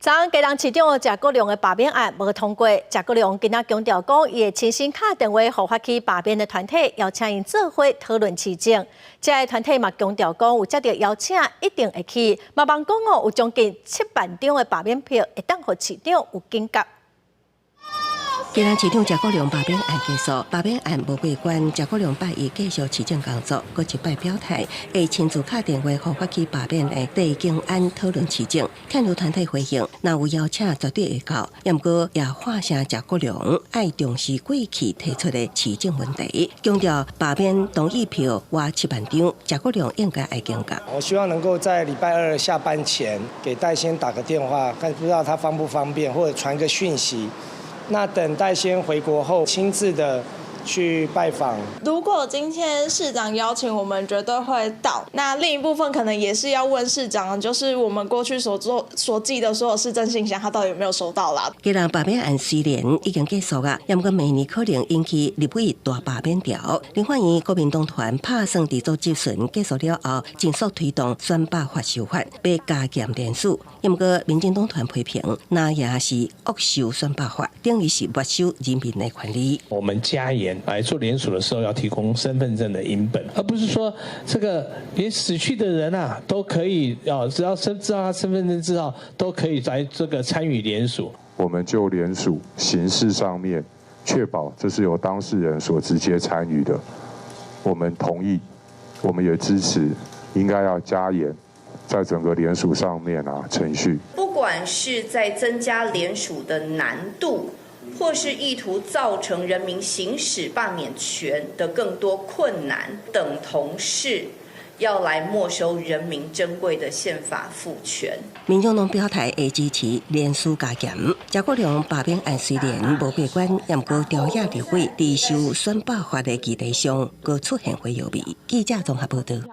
昨昏基隆市長謝國樑的罷免案無通過，謝國樑今仔強調講，伊會親身敲電話予發起罷免的團體，邀請𪜶做伙討論市政。這个團體嘛強調講，有接著邀請一定會去，嘛望講哦，有將近7萬張的罷免票，會當予市長有警覺。基隆市長謝國樑罷免案結束，罷免案無過關，謝國樑拜一繼續市政工作，閣一擺表態，會親自敲電話予發起罷免的鄭經安討論市政。勸喻團體回應，若有邀請絕對會到，毋過也喊聲謝國樑愛重視過去提出的市政問題，強調罷免同意票倚7萬張，謝國樑應該愛警覺。我希望能夠在禮拜二下班前給戴先打個電話，看不知道他方不方便，或者傳個訊息。那等戴先回國後，親自的去拜訪。如果今天市長邀請，我們絕對會到。那另一部分可能也是要問市長，就是我們過去所做所寄的所有市政信箱，他到底有沒有收到啦？基隆罷免案雖然已經結束啊，毋過明年可能引起立委大罷免潮。立法院國民黨團拍算佇做質詢結束了後，盡速推動選罷法修法，欲加嚴連署。毋過民進黨團批評，那也是惡修選罷法，等於是沒收人民的權利。我們加嚴來做聯署的時候，要提供身份證的影本，而不是說這個連死去的人啊都可以，哦，只要知道他身份證字號，都可以來這個參與聯署。我們就聯署形式上面，確保這是由當事人所直接參與的。我們同意，我們也支持，應該要加嚴在整個聯署上面啊程序。不管是在增加聯署的難度，或是意圖造成人民行使罷免權的更多困難，等同是要來沒收人民珍貴的憲法賦權。民眾黨表態會支持連署加嚴。謝國樑罷免案雖然無過關，毋過朝野立委佇修選罷法的議題上，閣出現火藥味。記者綜合報道。